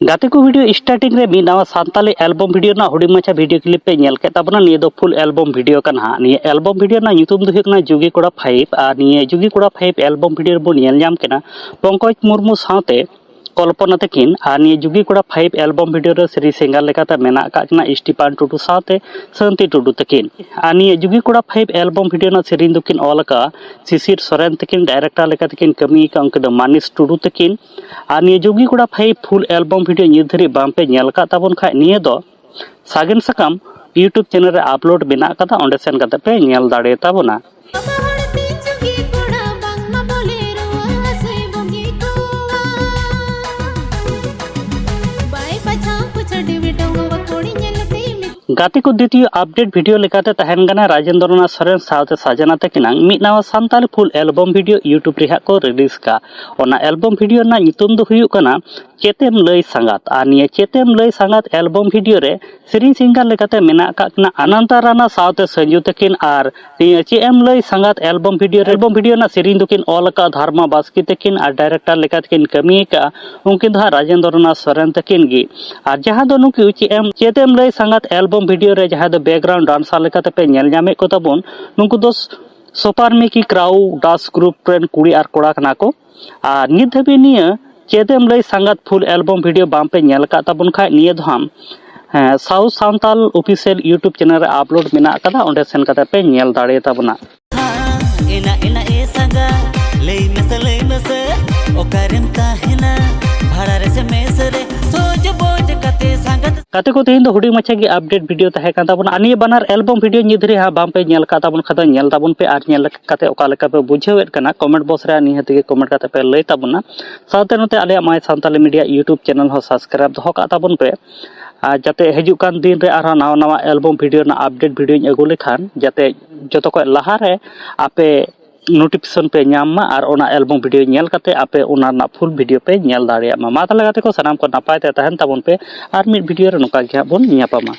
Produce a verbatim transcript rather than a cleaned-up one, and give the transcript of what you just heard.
ᱜᱟᱛᱮ ᱠᱚ, video starting ᱨᱮ ᱢᱤᱫ ᱱᱟᱣᱟ ᱥᱟᱱᱛᱟᱞᱤ album video ᱨᱮᱱᱟᱜ ᱦᱩᱰᱤᱧ ᱢᱟᱪᱷᱟ video clip ᱯᱮ ᱧᱮᱞ ᱠᱮᱫ ᱛᱟᱵᱚᱱᱟ᱾ ᱱᱤᱭᱟᱹ ᱫᱚ full album video ᱠᱟᱱᱟ ᱦᱟᱸᱜ᱾ ᱱᱤᱭᱟᱹ album video ᱨᱮᱱᱟᱜ ᱧᱩᱛᱩᱢ ᱫᱚ ᱦᱩᱭᱩᱜ ᱠᱟᱱᱟ ᱡᱩᱜᱤ ᱠᱚᱲᱟ ᱯᱷᱟᱭᱤᱵᱷ᱾ ᱟᱨ ᱱᱤᱭᱟᱹ ᱡᱩᱜᱤ ᱠᱚᱲᱟ ᱯᱷᱟᱭᱤᱵᱷ album video ᱨᱮᱵᱚᱱ ᱧᱮᱞ ᱧᱟᱢ ᱠᱟᱱᱟ ᱯᱚᱝᱠᱚᱡᱽ ᱢᱩᱨᱢᱩ ᱥᱟᱶᱛᱮ ᱠᱚᱞᱯᱚᱱᱟ ᱛᱟᱹᱠᱤᱱ᱾ ᱟᱨ ᱱᱤᱭᱟᱹ ᱡᱩᱜᱤ ᱠᱚᱲᱟ ᱯᱷᱟᱭᱤᱵᱷ album video ᱨᱮ ᱥᱮᱨᱮᱧ singer ᱞᱮᱠᱟᱛᱮ ᱢᱮᱱᱟᱜ ᱟᱠᱟᱫ ᱠᱤᱱᱟ ᱥᱴᱤᱯᱟᱱ ᱴᱩᱰᱩ ᱥᱟᱶᱛᱮ ᱥᱟᱱᱛᱤ ᱴᱩᱰᱩ ᱛᱟᱹᱠᱤᱱ᱾ ᱟᱨ ᱱᱤᱭᱟᱹ ᱡᱩᱜᱤ ᱠᱚᱲᱟ ᱯᱷᱟᱭᱤᱵᱷ album video ᱨᱮᱱᱟᱜ ᱥᱮᱨᱮᱧ ᱫᱚᱠᱤᱱ ᱚᱞ ᱟᱠᱟᱫᱼᱟ ᱥᱤᱥᱤᱨ ᱥᱚᱨᱮᱱ ᱛᱟᱹᱠᱤᱱ, director ᱞᱮᱠᱟ ᱛᱮᱠᱤᱱ ᱠᱟᱹᱢᱤ ᱟᱠᱟᱫᱼᱟ ᱩᱱᱠᱤᱱ ᱫᱚ ᱢᱟᱱᱤᱥ ᱴᱩᱰᱩ ᱛᱟᱹᱠᱤᱱ᱾ ᱟᱨ ᱱᱤᱭᱟᱹ ᱡᱩᱜᱤ ᱠᱚᱲᱟ ᱯᱷᱟᱭᱤᱵᱷ full album video ᱧᱤᱛ ᱫᱷᱟᱹᱨᱤᱡ ᱵᱟᱝ ᱯᱮ ᱧᱮᱞ ᱟᱠᱟᱫ ᱛᱟᱵᱚᱱ ᱠᱷᱟᱡ, ᱱᱤᱭᱟᱹ ᱫᱚ ᱥᱟᱜᱮᱱ ᱥᱟᱠᱟᱢ YouTube channel ᱨᱮ upload ᱢᱮᱱᱟᱜ ᱟᱠᱟᱫᱟ, ᱚᱸᱰᱮ ᱥᱮᱱ ᱠᱟᱛᱮ ᱯᱮ ᱧᱮᱞ ᱫᱟᱲᱮ ᱛᱟᱵᱚᱱᱟ᱾ ᱵᱟᱵᱟ ᱦᱚᱲ ᱛᱤᱧ ᱡᱩᱜᱤ ᱠᱚᱲᱟ, ᱵᱟᱝᱢᱟ ᱵᱚᱞᱮ ᱨᱩᱣᱟᱹ ᱦᱟᱹᱥᱩᱭ ᱵᱩᱜᱤ ᱠᱚᱣᱟ᱾ ᱵᱟᱭ ᱯᱟᱪᱷᱟᱣ ᱯᱩᱪᱷᱟᱹ ᱰᱤᱵᱤ ᱰᱚᱝᱜᱚᱣᱟ ᱠᱩᱲᱤ ᱧᱮᱞ ᱛᱮ ᱢᱤᱫ ᱜᱟᱛᱮ ᱠᱚ, ᱫᱤᱛᱤᱭᱚ update video ᱞᱮᱠᱟᱛᱮ ᱛᱟᱦᱮᱱ ᱠᱟᱱᱟ ᱨᱟᱡᱮᱱᱫᱨᱚᱱᱟᱛᱷ ᱥᱚᱨᱮᱱ ᱥᱟᱶᱛᱮ ᱥᱟᱡᱟᱱᱟ ᱛᱟᱹᱠᱤᱱᱟᱜ ᱢᱤᱫ ᱱᱟᱣᱟ Santali full album video YouTube ᱨᱮ ᱦᱟᱸᱜ ᱠᱚ release ᱠᱟᱜᱼᱟ᱾ ᱚᱱᱟ album video ᱨᱮᱱᱟᱜ ᱧᱩᱛᱩᱢ ᱫᱚ ᱦᱩᱭᱩᱜ ᱠᱟᱱᱟ ᱪᱮᱫ ᱮᱢ ᱞᱟᱹᱭ ᱥᱟᱸᱜᱟᱛ᱾ ᱟᱨ ᱱᱤᱭᱟᱹ ᱪᱮᱫ ᱮᱢ ᱞᱟᱹᱭ ᱥᱟᱸᱜᱟᱛ album video ᱨᱮ ᱥᱮᱨᱮᱧ singer ᱞᱮᱠᱟᱛᱮ ᱢᱮᱱᱟᱜ ᱟᱠᱟᱫ ᱠᱤᱱᱟ ᱟᱱᱟᱱᱛᱟ ᱨᱟᱱᱟ ᱥᱟᱶᱛᱮ ᱥᱟᱹᱧᱡᱩ ᱛᱟᱹᱠᱤᱱ᱾ ᱟᱨ ᱱᱤᱭᱟᱹ ᱪᱮᱫ ᱮᱢ ᱞᱟᱹᱭ ᱥᱟᱸᱜᱟᱛ album video ᱨᱮ, album video ᱨᱮᱱᱟᱜ ᱥᱮᱨᱮᱧ ᱫᱚᱠᱤᱱ ᱚᱞ ᱟᱠᱟᱫ ᱫᱷᱟᱨᱢᱟ ᱵᱟᱥᱠᱮ ᱛᱟᱹᱠᱤᱱ ᱟᱨ director ᱞᱮᱠᱟ ᱛᱮᱠᱤᱱ ᱠᱟᱹᱢᱤ ᱟᱠᱟᱫᱼᱟ ᱩᱱᱠᱤᱱ ᱫᱚ ᱦᱟᱸᱜ ᱨᱟᱡᱮᱱᱫᱨᱚᱱᱟᱛᱷ ᱥᱚᱨᱮᱱ ᱛᱟᱹᱠᱤᱱ ᱜᱮ᱾ ᱟᱨ ᱡᱟᱦᱟᱸ ᱫᱚ ᱱᱩᱠᱩ ᱪᱮᱫ ᱮᱢ, ᱪᱮᱫ ᱮᱢ ᱞᱟᱹᱭ ᱥᱟᱸᱜᱟᱛ album video ᱨᱮ ᱡᱟᱦᱟᱸᱭ ᱫᱚ background dancer ᱞᱮᱠᱟᱛᱮ ᱯᱮ ᱧᱮᱞ ᱧᱟᱢᱮᱫ ᱠᱚ ᱛᱟᱵᱚᱱ, ᱱᱩᱠᱩ ᱫᱚ ᱥᱩᱯᱟᱨ ᱢᱤᱠᱤ ᱠᱨᱟᱣ dance group ᱨᱮᱱ ᱠᱩᱲᱤ ᱟᱨ ᱠᱚᱲᱟ ᱠᱟᱱᱟ ᱠᱚ᱾ ᱟᱨ ᱱᱤᱛ ᱫᱷᱟᱹᱵᱤᱡ ᱱᱤᱭᱟᱹ ᱪᱮᱫ ᱮᱢ ᱞᱟᱹᱭ ᱥᱟᱸᱜᱟᱛ full album video ᱵᱟᱝ ᱯᱮ ᱧᱮᱞ ᱟᱠᱟᱫ ᱛᱟᱵᱚᱱ ᱠᱷᱟᱡ, ᱱᱤᱭᱟᱹ ᱫᱚ ᱦᱟᱸᱜ, ᱦᱮᱸ, South Santal Official YouTube channel ᱨᱮ upload ᱢᱮᱱᱟᱜ ᱟᱠᱟᱫᱟ, ᱚᱸᱰᱮ ᱥᱮᱱ ᱠᱟᱛᱮ ᱯᱮ ᱧᱮᱞ ᱫᱟᱲᱮ ᱛᱟᱵᱚᱱᱟ᱾ ᱮᱱᱟ ᱮᱱᱟ ᱮ ᱥᱟᱸᱜᱟ, ᱞᱟᱹᱭ ᱢᱮᱥᱮ ᱞᱟᱹᱭ ᱢᱮᱥᱮ, ᱚᱠᱟᱨᱮᱢ ᱛᱟᱦᱮᱱᱟ? ᱵᱷᱟᱲᱟ ᱨᱮ ᱥᱮ ᱢᱮᱥ ᱨᱮ, ᱥᱚᱡᱽ ᱵᱚᱡᱽ ᱠᱟᱛᱮ ᱥᱟᱸᱜᱟᱛ᱾ ᱜᱟᱛᱮ ᱠᱚ, ᱛᱮᱦᱮᱧ ᱫᱚ ᱦᱩᱰᱤᱧ ᱢᱟᱪᱷᱟ ᱜᱮ update video ᱛᱟᱦᱮᱸ ᱠᱟᱱ ᱛᱟᱵᱚᱱᱟ᱾ ᱟᱨ ᱱᱤᱭᱟᱹ ᱵᱟᱱᱟᱨ album video ᱧᱤᱫ ᱨᱮ ᱦᱟᱸᱜ ᱵᱟᱝ ᱯᱮ ᱧᱮᱞ ᱟᱠᱟᱫ ᱛᱟᱵᱚᱱ ᱠᱷᱟᱡ ᱫᱚ ᱧᱮᱞ ᱛᱟᱵᱚᱱ ᱯᱮ, ᱟᱨ ᱧᱮᱞ ᱠᱟᱛᱮ ᱚᱠᱟ ᱞᱮᱠᱟ ᱯᱮ ᱵᱩᱡᱷᱟᱹᱣᱮᱫ ᱠᱟᱱᱟ comment box ᱨᱮ ᱱᱤᱦᱟᱹᱛ ᱜᱮ comment ᱠᱟᱛᱮ ᱯᱮ ᱞᱟᱹᱭ ᱛᱟᱵᱚᱱᱟ᱾ ᱥᱟᱶᱛᱮ ᱱᱚᱛᱮ ᱟᱞᱮᱭᱟᱜ My Santali Media YouTube channel ᱦᱚᱸ subscribe ᱫᱚᱦᱚ ᱠᱟᱜ ᱛᱟᱵᱚᱱ ᱯᱮ, ᱟᱨ ᱡᱟᱛᱮ ᱦᱤᱡᱩᱜ ᱠᱟᱱ ᱫᱤᱱ ᱨᱮ ᱟᱨᱦᱚᱸ ᱱᱟᱣᱟ ᱱᱟᱣᱟ album video ᱨᱮᱱᱟᱜ update videoᱧ ᱟᱹᱜᱩ ᱞᱮᱠᱷᱟᱱ ᱡᱟᱛᱮ ᱡᱚᱛᱚ ᱠᱷᱚᱱ ᱞᱟᱦᱟ ᱨᱮ ᱟᱯᱮ notification ᱯᱮ ᱧᱟᱢ ᱢᱟ ᱟᱨ ᱚᱱᱟ album video ᱧᱮᱞ ᱠᱟᱛᱮ ᱟᱯᱮ ᱚᱱᱟ ᱨᱮᱱᱟᱜ full video ᱯᱮ ᱧᱮᱞ ᱫᱟᱲᱮᱭᱟᱜ ᱢᱟ᱾ ᱢᱟ ᱛᱟᱦᱚᱞᱮ ᱜᱟᱛᱮ ᱠᱚ, ᱥᱟᱱᱟᱢ ᱠᱚ ᱱᱟᱯᱟᱭ ᱛᱮ ᱛᱟᱦᱮᱱ ᱛᱟᱵᱚᱱ ᱯᱮ, ᱟᱨ ᱢᱤᱫ video ᱨᱮ ᱱᱚᱝᱠᱟ ᱜᱮ ᱦᱟᱸᱜ ᱵᱚᱱ ᱧᱟᱯᱟᱢᱟ᱾